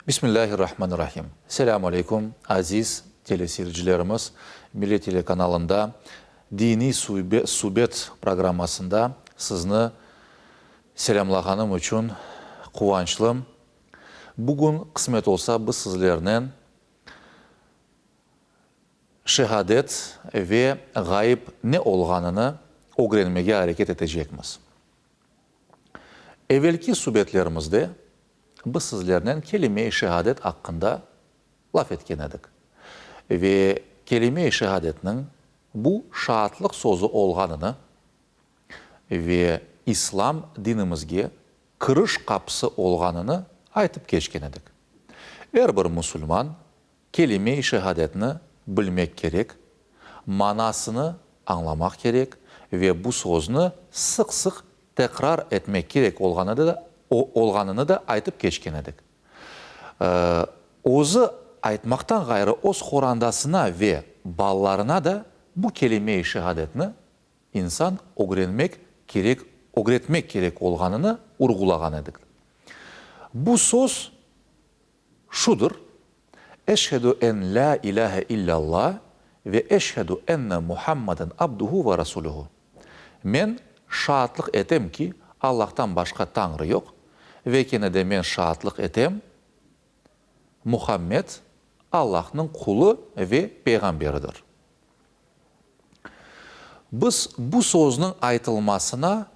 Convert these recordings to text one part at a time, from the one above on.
Bismillahirrahmanirrahim. Selâmu aleykum, aziz teleseyircilerimiz. Millet telekanalında Diniy subet programmasında sizni selâmlağanım içün quvançlım. Bugün, qısmet olsa, biz sizlernen şehadet ve ğayıp ne olğanını ögrenmege areket etecekmiz. Evelki subetlerimizde biz sizlernen kelime-i şehadet aqqında laf etken edik ve kelime-i şehadetniñ bu şaatlıq sözü olğanını ve İslam dinimizge kiriş qapısı olğanını aytıp keçken edik. Er bir musulman Kelime-i şehadetni bilmek kerek, manasını añlamaq kerek ve bu sözni sıq-sıq tekrar etmek kerek olğanını da aytıp keçken edik. Özü aytmaqtan ğayrı öz qorandasına ve balalarına da bu kelime-i şehadetni insan ögrenmek kerek, ögretmek kerek olğanını urğulağan edik. Bu söz Şudır, Eşhedü en lâ ilâhe illâllâh ve eşhedü enne Muhammaden abduhu ve rasuluhu. Men şaatlıq etem ki, Allahtan başqa Tañrı yoq, ve kene de men şaatlıq etem, Muhammed Allahnıñ qulu ve peyğamberidir. Biz bu sözniñ aytılmasına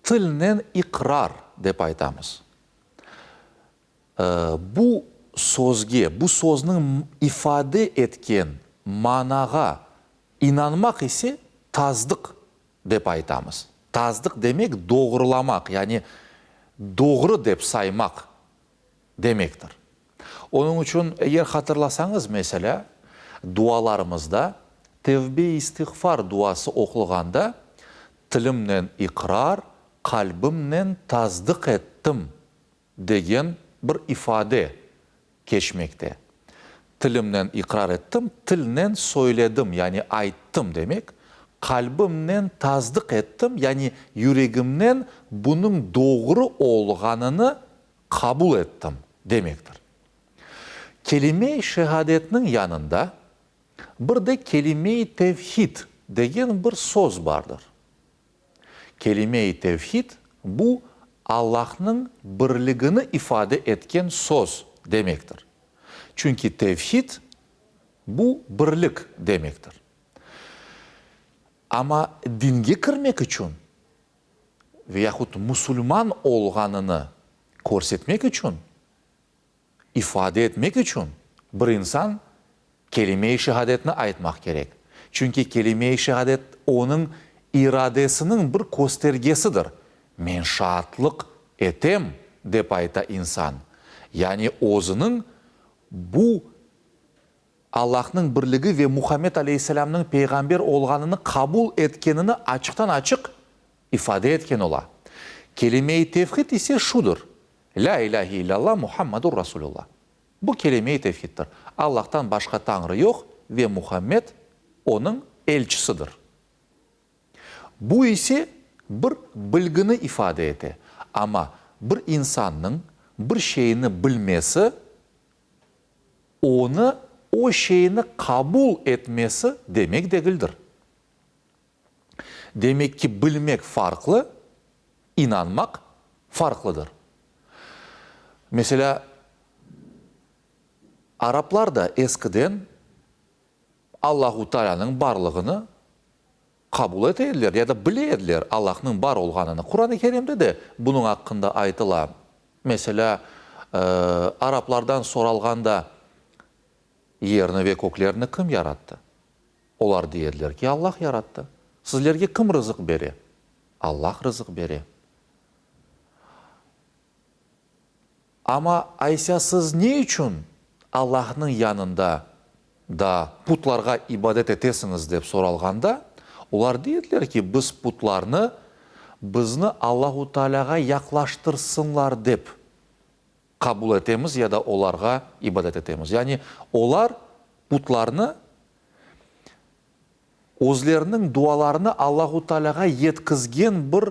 tilnen iqrar dep aytamız. Bu sözge, bu sözniñ ifade etken manağa inanmaq ise tasdıq dep aytamız. Tasdıq demek doğrulamaq, yani doğru dep saymaq demektir. Onıñ içün, eger hatırlasañız, meselâ, dualarımızda tevbe-istiğfar duası oqulğanda, tilimnen iqrar, qalbimnen tasdıq ettim degen bir ifade keçmekte. Tilimnen iqrar ettim, tilnen söyledim, yani ayttım demek, qalbimnen tasdıq ettim, yani yüregimnen bunıñ doğru olğanını qabul ettim demektir. Kelime-i şehadetniñ yanında bir de kelime-i tevhid degen bir söz bardır. Kelime-i tevhid, bu, Allahnıñ birligini ifade etken söz demektir. Çünki tevhid, bu, birlik demektir. Amma dinge kirmek içün ve yahut musulman olğanını körsetmek içün, ifade etmek içün bir insan kelime-i şehadetni aytmaq kerek. Çünki kelime-i şehadet onıñ iradesiniñ bir köstergesidir. Men şaatlıq etem, dep ayta insan. Yani özüniñ bu Allahnıñ birligi ve Muhammed aleyhisselâmnıñ peyğamber olğanını qabul etkenini açıqtan-açıq ifade etken ola. Kelime-i tevhid ise şudır, Lâ ilâhe illâllah Muhammadur Rasulullah. Bu kelime-i tevhiddir. Allahtan başqa Tañrı yoq ve Muhammed Onıñ elçisidir. Bu ise bir bilgini ifade ete. Amma bir insannıñ bir şeyni bilmesi, onı, o şeyni qabul etmesi demek degildir. Demek ki, bilmek farqlı, inanmaq farqlıdır. Meselâ, araplar da eskiden Allahu Taalânıñ barlığını qabul ete ediler ya da bile ediler Allahnıñ bar olğanını. Quran-ı Kerimde de bunıñ aqqında aytıla. Meselâ, araplardan soralğanda, Yerni ve köklerni kim yarattı? Olar dey ediler ki, Allah yarattı. Sizlerge kim rızıq bere? Allah rızıq bere. Amma aysa siz ne içün Allahnıñ yanında da putlarğa ibadet etesiñiz dep soralğanda, olar dey ediler ki, biz putlarnı bizni Allahu Tealâğa yaqlaştırsınlar dep qabul etemiz ya da olarğa ibadet etemiz. Yani olar putlarnı özleriniñ dualarını Allahu Tealâğa yetkizgen bir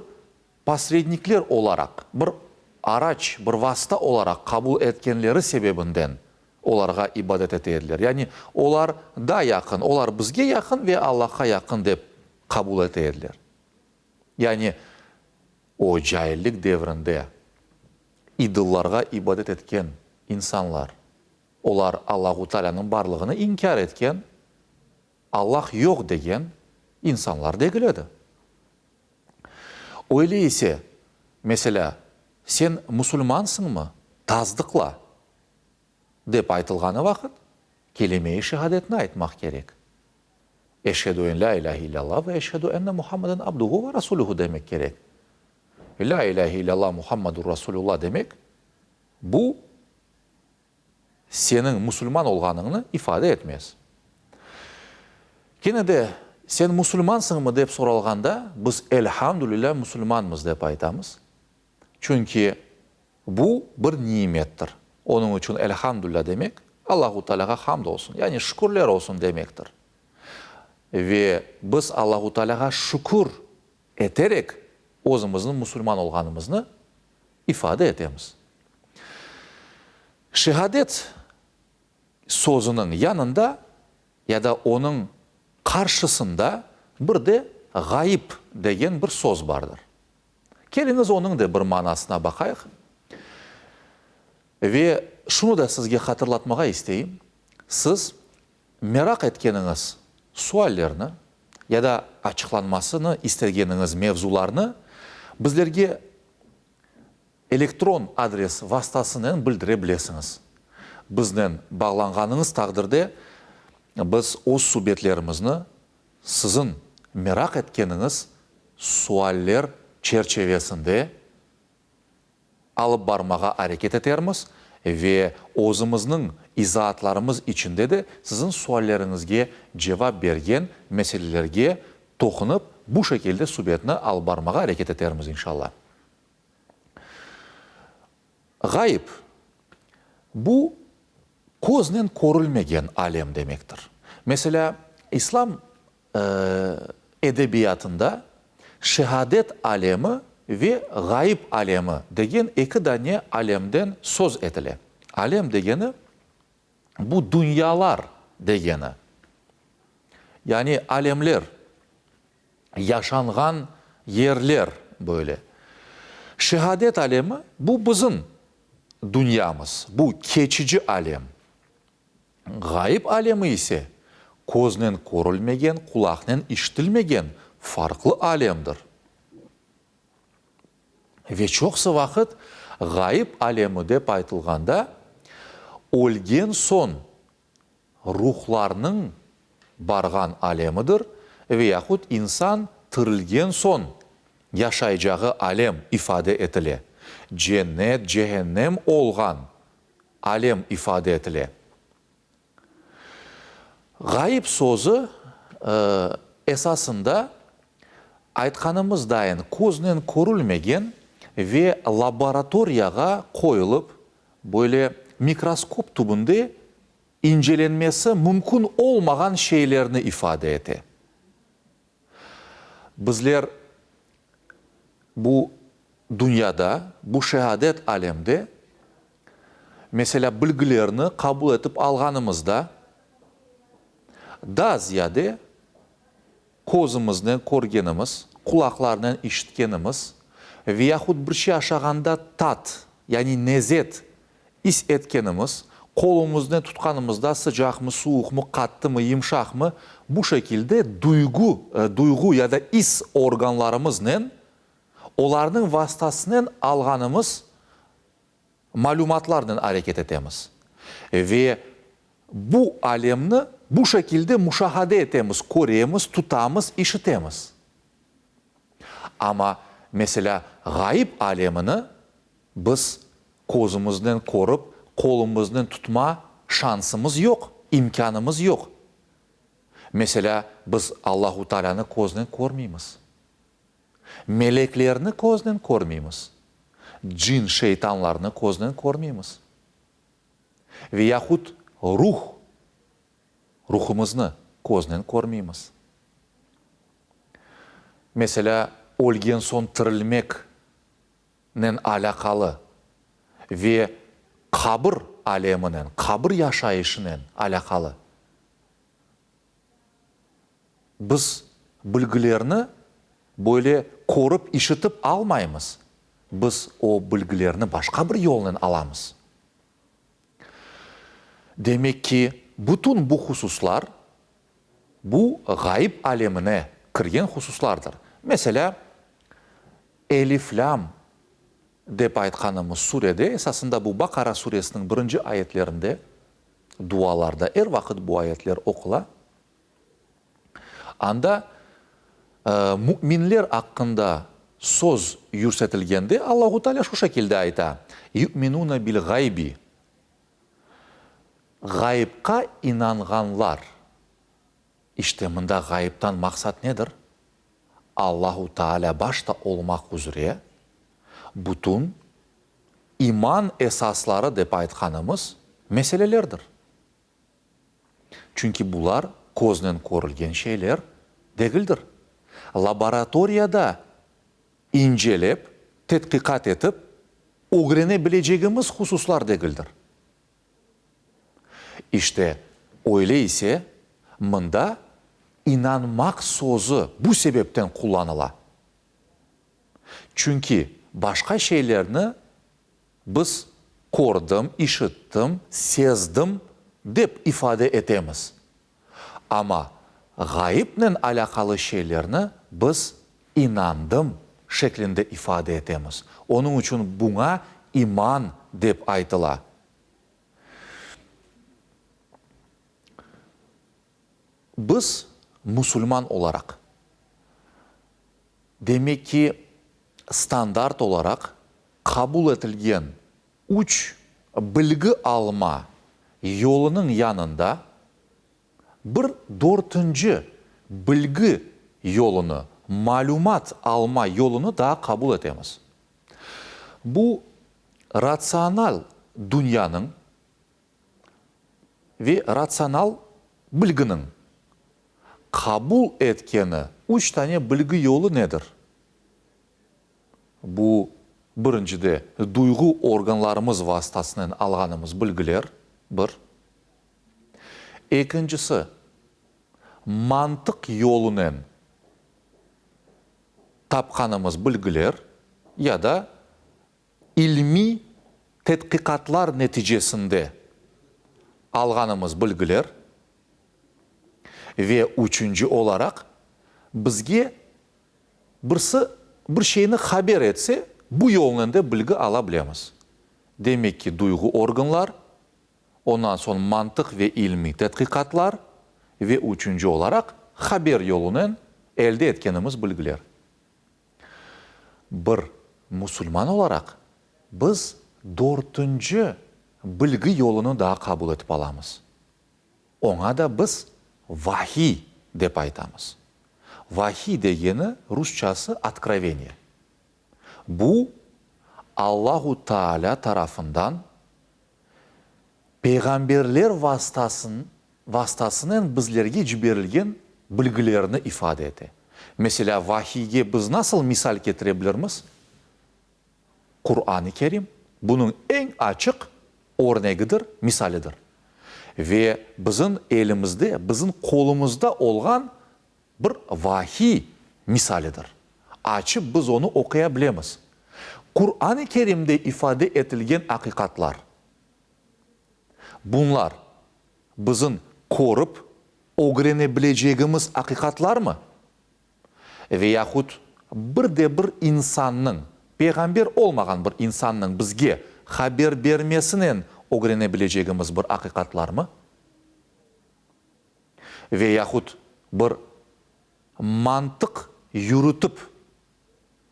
posrednikler olaraq, bir. araç, bir vasta olaraq qabul etkenleri sebebinden olarğa ibadet ete ediler. Yani olar da yaqın, olar bizge yaqın ve Allahqa yaqın dep qabul ete ediler. Yani o caillik devrinde idollarğa ibadet etken insanlar, olar Allahu Taalânıñ barlığını inkâr etken, Allah yoq degen insanlar degil edi. Öyle ise, meselâ, sen musulmansıñmı, tasdıqla, dep aytılğanı vaqıt, kelime-i şehadetni aytmaq kerek. Eşhedü en lâ ilâhe illâllah ve eşhedü enne Muhammeden abduhu ve rasuluhu demek kerek. Lâ ilâhe illâllah Muhammedur rasulullah demek, bu, seniñ musulman olğanıñnı ifade etmez. Kene de, sen musulmansıñmı dep soralğanda, biz elhamdülilâ musulmanmız dep aytamız. Çünki bu bir nimettir. Onıñ içün elhamdülilâ demek, Allahu Tealâğa hamd olsun, yani şükürler olsun demektir. Ve biz Allahu Tealâğa şükür eterek özümizniñ musulman olğanımıznı ifade etemiz. Şehadet sözüniñ yanında ya da onıñ qarşısında bir de ğayıp degen bir söz bardır. Keliñiz onıñ da bir manasına baqayıq. Ve şunı da sizge hatırlatmağa isteyim, siz meraq etkeniñiz suallerni ya da açıqlanmasını istegeniñiz mevzularnı bizlerge elektron adres vastasınen bildire bilesiñiz. Biznen bağlanğanıñız taqdirde biz öz subetlerimizni siziñ meraq etkeniñiz sualler çerçevesinde alıp barmağa areket etermiz ve özümizniñ izaatlarımız içinde de siziñ sualleriñizge cevap bergen meselelerge toqunıp, bu şekilde subetni alıp barmağa areket etermiz, inşallah. Ğayıp, bu köznen körülmegen alem demektir. Meselâ, İslam edebiyatında şehadet alemi ve ğayıp alemi degen eki dane alemden söz etile. Alem degeni, bu dünyalar degeni, yani alemler, yaşanğan yerler böyle. Şehadet alemi, bu bizim dünyamız, bu keçici alem. Ğayıp alemi ise, köznen körülmegen, qulaqnen işitilmegen farqlı alemdir. Ve çoqusı vaqıt ğayıp alemi dep aytılğanda, ölgen soñ ruhlarnıñ barğan alemidir ve yahut insan tirilgen soñ yaşaycağı alem ifade etile, cennet, cehennem olğan alem ifade etile. Ğayıp sözü esasında aytqanımız dayın köznen körülmegen ve laboratoriyağa qoyulıp, böyle mikroskop tübünde incelenmesi mümkün olmağan şeylerni ifade ete. Bizler bu dünyada, bu şehadet alemde, meselâ, bilgilerni qabul etip alğanımızda, daa ziyade közümiznen körgenimiz, qulaqlarnen işitkenimiz ve yahut bir şey aşağanda tat, yani nezet İs etkenimiz, qolumıznı tutqanımızda sıcaqmı, suvuqmı, qattımı, yımşaqmı, bu şekilde duygu, duyğu ya da is organlarımıznen, olarnıñ vastasınen alğanımız malümatlarnen areket etemiz. Ve bu alemni bu şekilde muşahade etemiz, köremiz, tutamız, işitemiz. Amma, meselâ, ğayıp alemini Biz közümiznen körip, qolumıznen tutma şansımız yoq, imkânımız yoq. Meselâ, biz Allahu Taalânı köznen körmeymiz. Meleklerni köznen körmeymiz. Cin, şeytanlarnı köznen körmeymiz. Ve yahut ruh, ruhumıznı köznen körmeymiz. Meselâ, ölgen soñ tirilmek, nen alâqalı. Ve qabir aleminen, qabir yaşayışınen alâqalı. Biz bilgilerni böyle körip, işitip almaymız. Biz o bilgilerni başqa bir yolnen alamız. Demek ki, bütün bu hususlar, bu ğayıp alemine kirgen hususlardır. Meselâ, Elif-Lâm dep aytqanımız surede, esasında bu Baqara suresiniñ birinci ayetlerinde, dualarda er vaqıt bu ayetler oqula, anda müminler aqqında söz yürsetilgende Allahu Teala şu şekilde ayta, Yu'minune bil ğaybi, ğayıpqa inanğanlar. İşte mında ğayıptan maqsat nedir? Allahu Teala başta olmaq üzre bütün iman esasları dep aytqanımız meselelerdir. Çünki bular köznen körülgen şeyler degildir. Laboratoriyada incelep, tedqiqat etip ögrene bilecegimiz hususlar degildir. İşte, öyle ise, mında inanmaq sözü bu sebepten qullanıla. Çünki başqa şeylerni biz kördim, işittim, sezdim dep ifade etemiz. Amma ğayıpnen alâqalı şeylerni biz inandım şeklinde ifade etemiz. Onıñ içün buña iman dep aytıla. Biz, musulman olaraq, demek ki, standart olaraq qabul etilgen üç bilgi alma yolunıñ yanında bir dörtünci bilgi yolunı, malümat alma yolunı daa qabul etemiz. Bu, ratsional dünyanıñ ve ratsional bilginiñ qabul etkeni üç tane bilgi yolu nedir? Bu, birincide, duyğu organlarımız vastasınen alğanımız bilgiler, bir. Ekincisi, mantıq yolunen tapqanımız bilgiler ya da ilmiy tedqiqatlar neticesinde alğanımız bilgiler ve üçünci olaraq, bizge birisi bir şeyni haber etse, bu yolnen de bilgi ala bilemiz. Demek ki, duyğu organlar, ondan soñ mantıq ve ilmiy tedqiqatlar ve üçünci olaraq, haber yolunen elde etkenimiz bilgiler. Bir musulman olaraq biz dörtünci bilgi yolunı daa qabul etip alamız. Oña da biz vahiy dep aytamız. Vahiy degeni rusçası otkroveniye. Bu, Allahu Taalâ tarafından peyğamberler vastasınen bizlerge ciberilgen bilgilerni ifade ete. Meselâ, vahiyge biz nasıl misal ketire bilirmiz? Quran-ı Kerim bunıñ eñ açıq örnegidir, misalidir. Ve bizim elimizde, bizim qolumızda olğan bir vahiy misalidir. Açıp biz onı oquya bilemiz. Quran-ı Kerimde ifade etilgen aqiqatlar, bunlar bizim körip ögrene bilecegimiz aqiqatlarmı? Ve yahut bir de bir insannıñ, peyğamber olmağan bir insannıñ bizge haber bermesinen ögrene bilecegimiz bir aqiqatlarmı? Ve yahut bir mantıq yürütip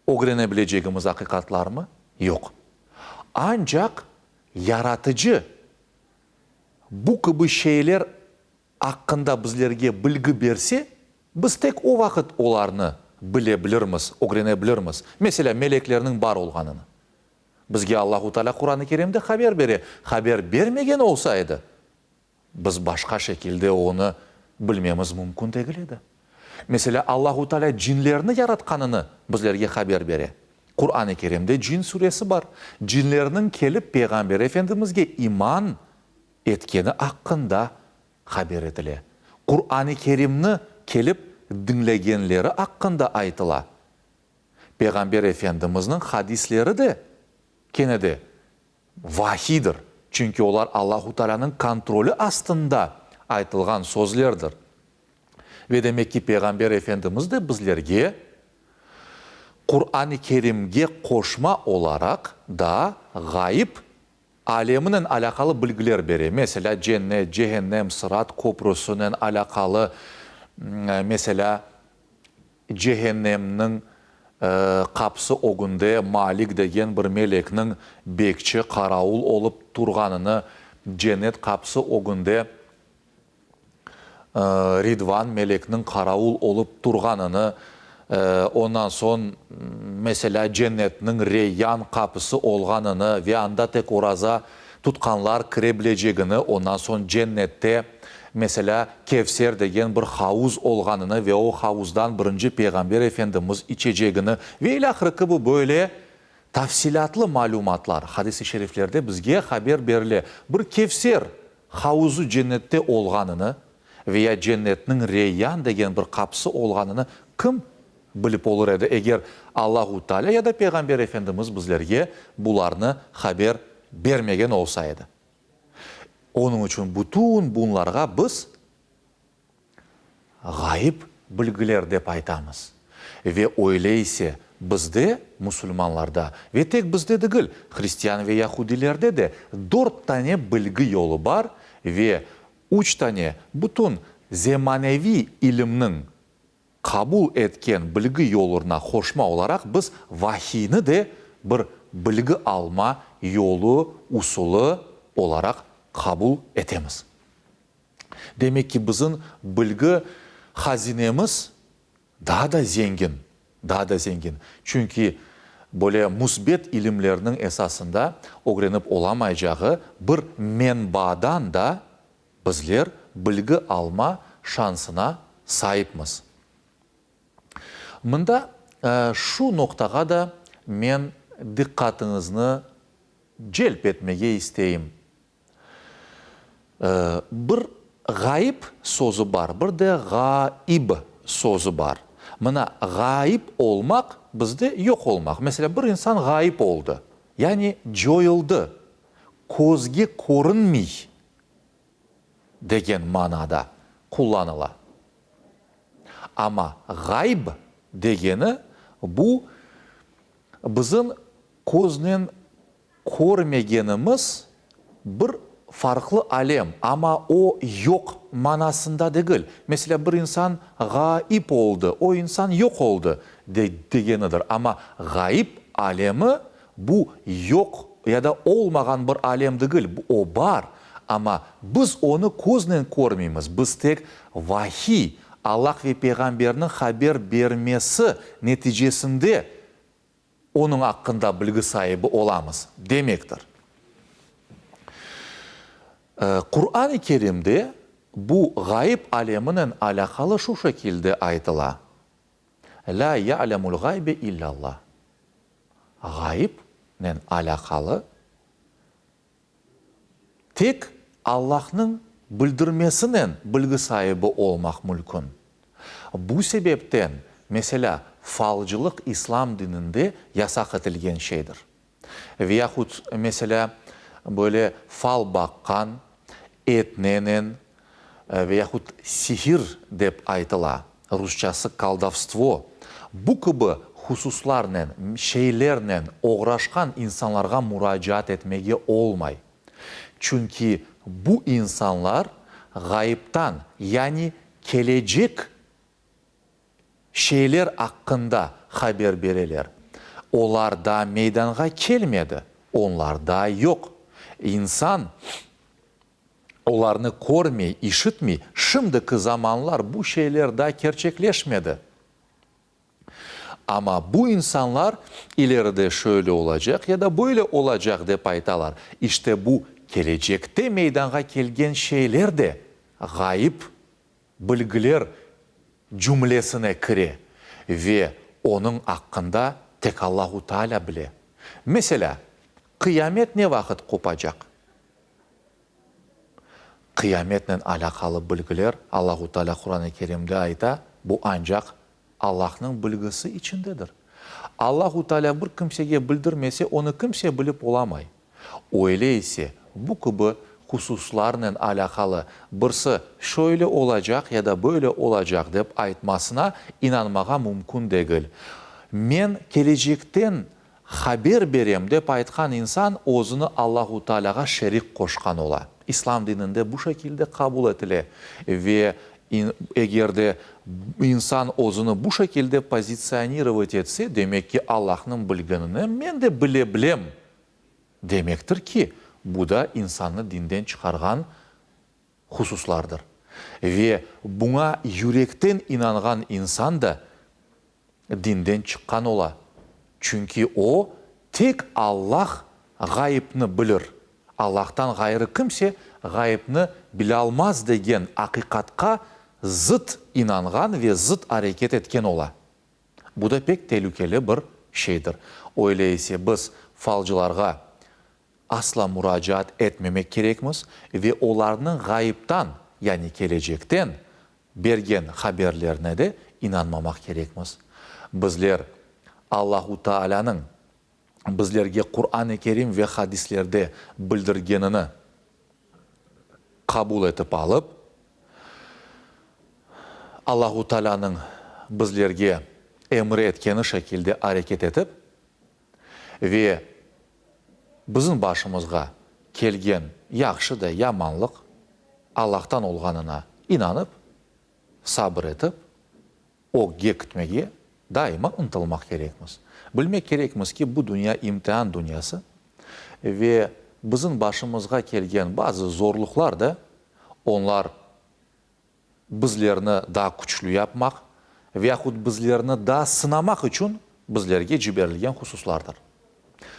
ögrene bilecegimiz aqiqatlarmı? Yoq. Ancaq Yaratıcı bu kibi şeyler aqqında bizlerge bilgi berse, biz tek o vaqıt olarnı bile bilirmiz, ögrene bilirmiz. Meselâ, meleklerniñ bar olğanını. Bizge Allahu Teala Quran-ı Kerimde haber bere. Haber bermegen olsa edi, biz başqa şekilde onı bilmemiz mümkün degil edi. Meselâ, Allahu Teala cinlerni yaratqanını bizlerge haber bere. Quran-ı Kerimde Cin suresi bar. Cinlerniñ kelip Peyğamber Efendimizge iman etkeni aqqında haber etile. Quran-ı Kerimni kelip diñlegenleri aqqında aytıla. Peyğamber Efendimizniñ hadisleri de kene de vahiydir, çünki olar Allahu Taalânıñ kontroli astında aytılğan sözlerdir. Ve demek ki, Peyğamber Efendimiz de bizlerge Quran-ı Kerimge qoşma olaraq daa ğayıp aleminen alâqalı bilgiler bere. Meselâ, cennet, cehennem, sırat köprüsinen alâqalı, meselâ, Cehennemniñ qapısı ögünde Malik degen bir melekniñ bekçi, qaravul olıp turğanını, cennet qapısı ögünde Ridvan melekniñ qaravul olıp turğanını, ondan soñ, meselâ, cennetniñ Reyyan qapısı olğanını ve anda tek oraza tutqanlar kire bilecegini, ondan soñ cennette, meselâ, Kevser degen bir havuz olğanını ve o havuzdan birinci Peyğamber Efendimiz içecegini ve ilâhre kibi böyle tafsilâtlı malümatlar hadis-i şeriflerde bizge haber berile. Bir Kevser havuzu cennette olğanını ve ya cennetniñ Reyyan degen bir qapısı olğanını kim bilip olur edi, eger Allahu Teala ya da Peyğamber Efendimiz bizlerge bularnı haber bermegen olsa edi. Onıñ içün bütün bunlarğa biz ğayıp bilgiler dep aytamız. Ve öyle ise bizde, musulmanlarda, ve tek bizde degil, hristian ve yahudilerde de dört tane bilgi yolu bar ve üç tane bütün zemaneviy ilimniñ qabul etken bilgi yolurına qoşma olaraq biz vahiyni de bir bilgi alma yolu, usulı, olaraq qabul etemiz. Demek ki, bizim bilgi hazinemiz daa da zengin, daa da zengin. Çünki böyle müsbet ilimlerniñ esasında ögrenip olamaycağı bir menbadan da bizler bilgi alma şansına saipmiz. Mında şu noqtağa da men diqqatıñıznı celp etmege isteyim. Bir ğayıp sözü bar, bir de ğaib sözü bar. Mına ğayıp olmaq bizde yoq olmaq. Meselâ, bir insan ğayıp oldı, yani coyuldı, közge körünmey degen manada qullanıla. Amma ğayb degeni bu bizim köznen Körmegenimiz bir farqlı alem, amma o yoq manasında degil. Meselâ, bir insan ğaip oldı, o insan yoq oldı degenidir. Amma ğaip alemi bu yoq ya da olmağan bir alem degil, o bar, amma biz onı köznen körmeymiz, biz tek vahiy, Allah ve Peyğamberniñ haber bermesi neticesinde onıñ aqqında bilgi saibi olamız, demektir. Quran-ı Kerimde bu ğayıp aleminen alâqalı şu şekilde aytıla, Lâ ya'lemul ğaybe illâllah. Ğayıpnen alâqalı Tek Allahnıñ bildirmesinen bilgi saibi olmaq mülkün. Bu sebepten, meselâ, falcılıq İslam dininde yasaq etilgen şeydir. Ve yahut, meselâ, böyle fal baqqan, etnenen ve yahut sihir dep aytıla, rusçası koldovstvo, bu kibi hususlarnen, şeylernen oğraşqan insanlarğa muracaat etmege olmay. Çünki bu insanlar ğayıptan, yani kelecek şeyler aqqında haber bereler. Olar daa meydanğa kelmedi, onlar daa yoq. İnsan Olarnı körmey, işitmey, şimdiki zamanlar bu şeyler daa kerçekleşmedi. Amma bu insanlar ileride şöyle olacaq ya da böyle olacaq dep aytalar. İşte bu kelecekte meydanğa kelgen şeyler de ğayıp bilgiler cümlesine kire ve onıñ aqqında. Tek Allahu Taalâ bile. Meselâ, qıyamet ne vaqıt qopacaq? Qıyametnen alâqalı bilgiler, Allahu Taalâ Quran-ı Kerimde ayta, bu ancaq Allahnıñ bilgisi içindedir. Allahu Taalâ bir kimsege bildirmese, onı kimse bilip olamay. Öyle ise, bu kibi hususlarnen alâqalı birsi şöyle olacaq ya da böyle olacaq dep aytmasına inanmağa mümkün degil. Men kelecekten haber berem dep aytqan insan özüni Allahu Taalâğa şerik qoşqan ola. İslam dininde bu şekilde qabul etile ve eger de insan özüni bu şekilde pozitsionirovat etse, demek ki, Allahnıñ bilgenini men de bile bilem demektir ki, bu da insannı dinden çıqarğan hususlardır. Ve buña yürekten inanğan insan da dinden çıqqan ola, çünki o, tek Allah ğayıpnı bilir, Allahtan ğayrı kimse ğayıpnı bilalmaz degen aqiqatqa zıt inanğan ve zıt areket etken ola. Bu da pek telükeli bir şeydir. Öyle ise biz falcılarğa asla muracaat etmemek kerekmiz ve olarnıñ ğayıptan, yani kelecekten bergen haberlerine de inanmamaq kerekmiz. Bizler Allahu Taalânıñ bizlerge Quran-ı Kerim ve hadislerde bildirgenini qabul etip alıp, Allahu Taalânıñ bizlerge emir etkeni şekilde areket etip ve bizim başımızğa kelgen yahşı da yamanlıq Allahtan olğanına inanıp, sabır etip, ögge kitmege daima ıntılmaq kerekmiz. Bilmek kerekmiz ki, bu dünya imtian dünyası ve bizim başımızğa kelgen bazı zorluqlar da onlar bizlerni daa küçlü yapmaq veyahut bizlerni daa sınamaq içün bizlerge ciberilgen hususlardır.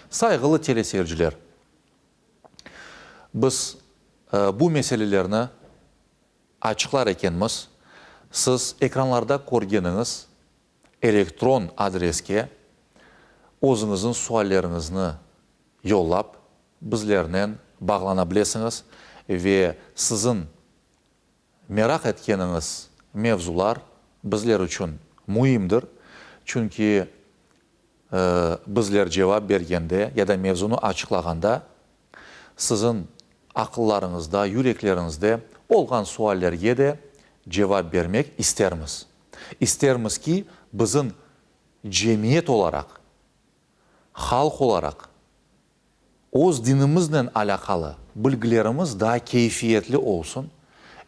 Sayğılı teleseyirciler, biz bu meselelerni açıqlar ekenmiz, siz ekranlarda körgeniñiz elektron adreske özüñizniñ sualleriñizni yollap, bizlernen bağlana bilesiñiz ve siziñ meraq etkeniñiz mevzular bizler içün müimdir, çünki bizler cevap bergende ya da mevzunı açıqlağanda siziñ aqıllarıñızda, yürekleriñizde olğan suallerge de cevap bermek istermiz. İstermiz ki, bizim cemiyet olaraq, halq olaraq öz dinimiznen alâqalı bilgilerimiz daa keyfiyetli olsun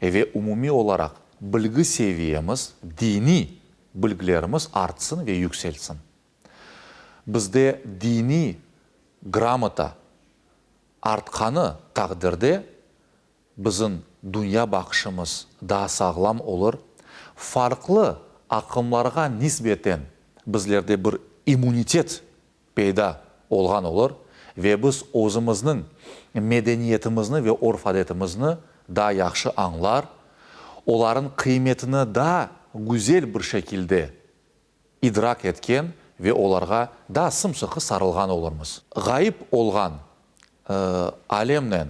ve umumiy olaraq bilgi seviyemiz, diniy bilgilerimiz artsın ve yükselsin. Bizde diniy gramota artqanı taqdirde bizim dünya baqışımız daa sağlam olur, farqlı aqımlarğa nisbeten bizlerde bir immunitet peyda olğan olur ve biz özümizniñ medeniyetimizni ve örf-adetimizni daa yahşı añlar, olarıñ qıymetini daa güzel bir şekilde idrak etken ve olarğa daa sımsıqı sarılğan olurmız. Ğayıp olğan alemnen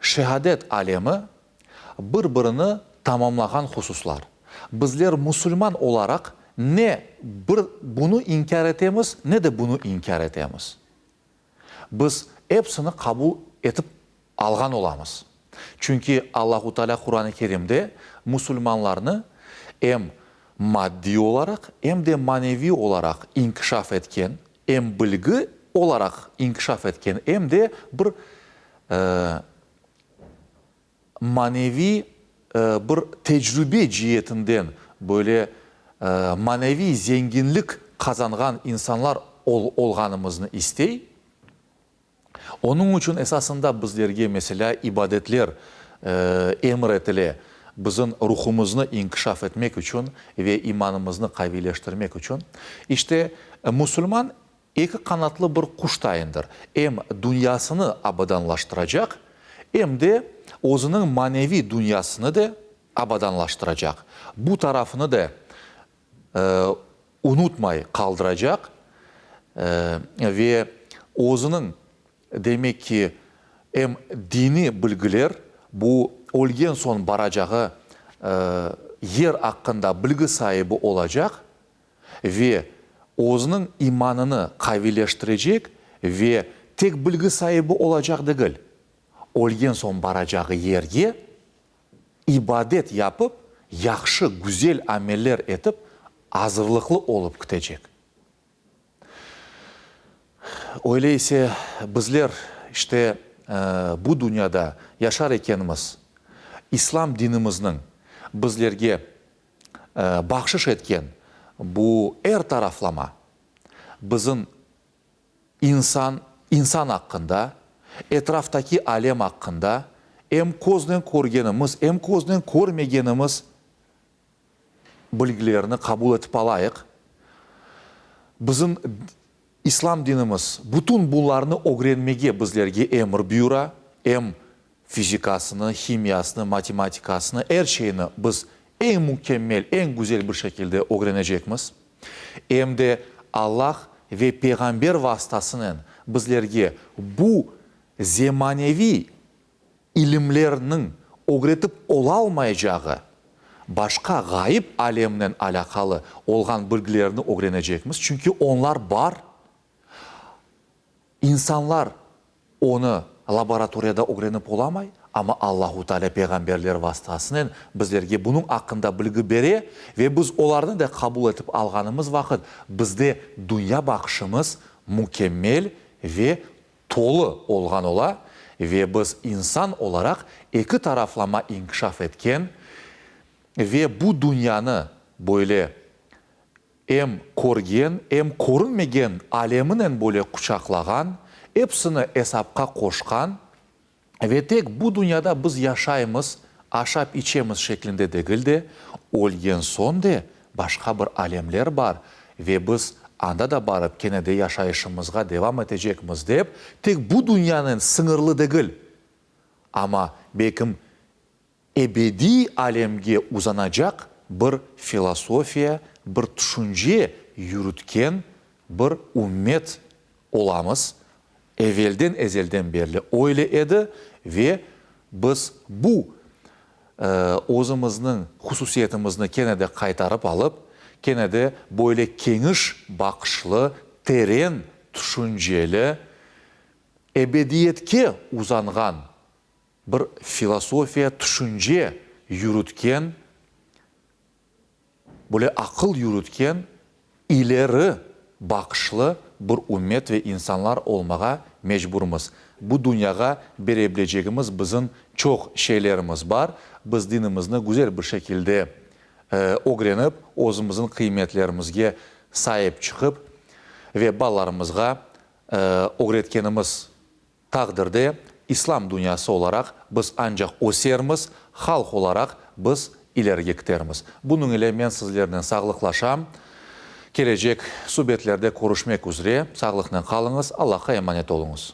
şehadet alemi bir-birini tamamlağan hususlar. Bizler musulman olaraq ne bir bunı inkâr etemiz, ne de bunı inkâr etemiz. Biz epsini qabul etip alğan olamız. Çünki Allahu Teala Quran-ı Kerimde musulmanlarnı em maddiy olaraq, em de maneviy olaraq inkişaf etken, em bilgi olaraq inkişaf etken, em de bir maneviy bir tecrübe cietinden böyle maneviy zenginlik qazanğan insanlar olğanımıznı istey. Onıñ içün esasında bizlerge, meselâ, ibadetler emir etile, bizim ruhumıznı inkişaf etmek içün ve imanımıznı qaviyleştirmek içün. İşte, musulman eki qanatlı bir quş tayındır, em dünyasını abadanlaştıracaq, em de özüniñ maneviy dünyasını de abadanlaştıracaq. Bu tarafını da unutmay qaldıracaq. Ve özüniñ, demek ki, em diniy bilgiler, bu ölgen soñ baracağı yer aqqında bilgi saibi olacaq ve özüniñ imanını qaviyleştirecek ve tek bilgi saibi olacaq degil, ölgen soñ baracağı yerge ibadet yapıp, yahşı, güzel ameller etip, azırlıqlı olıp kitecek. Öyle ise, bizler, işte, bu dünyada yaşar ekenmiz, İslam dinimizniñ bizlerge bahşış etken bu er taraflama bizim İnsan, insan aqqında, etraftaki alem aqqında, em köznen körgenimiz, em köznen körmegenimiz bilgilerni qabul etip alayıq. Bizim İslam dinimiz bütün bunlarnı ögrenmege bizlerge emir buyura, em fizikasını, himiyasını, matematikasını, er şeyni biz eñ mükemmel, eñ güzel bir şekilde ögrenecekmiz. Em de Allah ve Peyğamber vasıtasınen bizlerge bu zemaneviy ilimlerniñ ögretip olalmaycağı başqa ğayıp alemnen alâqalı olğan bilgilerni ögrenecekmiz, çünki onlar bar. İnsanlar onı laboratoriyada ögrenip olamay, amma Allahu Teala peyğamberler vasıtasınen bizlerge bunıñ aqqında bilgi bere ve biz olarnı da qabul etip alğanımız vaqıt bizde dünya baqışımız mükemmel ve tolu olğan ola ve biz insan olaraq eki taraflama inkişaf etken ve bu dünyanı böyle Em körgen, em körünmegen aleminen böyle quçaqlağan, epsini esapqa qoşqan ve tek bu dünyada biz yaşaymız, aşap-içemiz şeklinde degil de, ölgen soñ de başqa bir alemler bar ve biz anda da barıp kene de yaşayışımızğa devam etecekmiz dep, tek bu dünyanen sıñırlı degil, amma belkim ebediy alemge uzanacaq bir filosofiya, bir tüşünce yürütken bir ümmet olamız. Evelden-ezelden berli öyle edi ve biz bu özümizniñ hususiyetimizni kene de qaytarıp alıp, kene de böyle keniş baqışlı, teren tüşünceli, ebediyetke uzanğan bir filosofiya, tüşünce yürütken, böyle aqıl yürütken, ileri baqışlı bir ümmet ve insanlar olmağa mecburmız. Bu dünyağa bere bilecegimiz bizim çoq şeylerimiz bar. Biz dinimizni güzel bir şekilde ögrenip, özümizniñ qıymetlerimizge saip çıqıp ve balalarımızğa ögretkenimiz Taqdirde, İslam dünyası olaraq biz ancaq ösermiz, halq olaraq biz ilerige kitermiz. Bunıñ ile men sizlernen sağlıqlaşam. Kelecek subetlerde körüşmek üzre, sağlıqnen qalıñız, Allahqa emanet oluñız.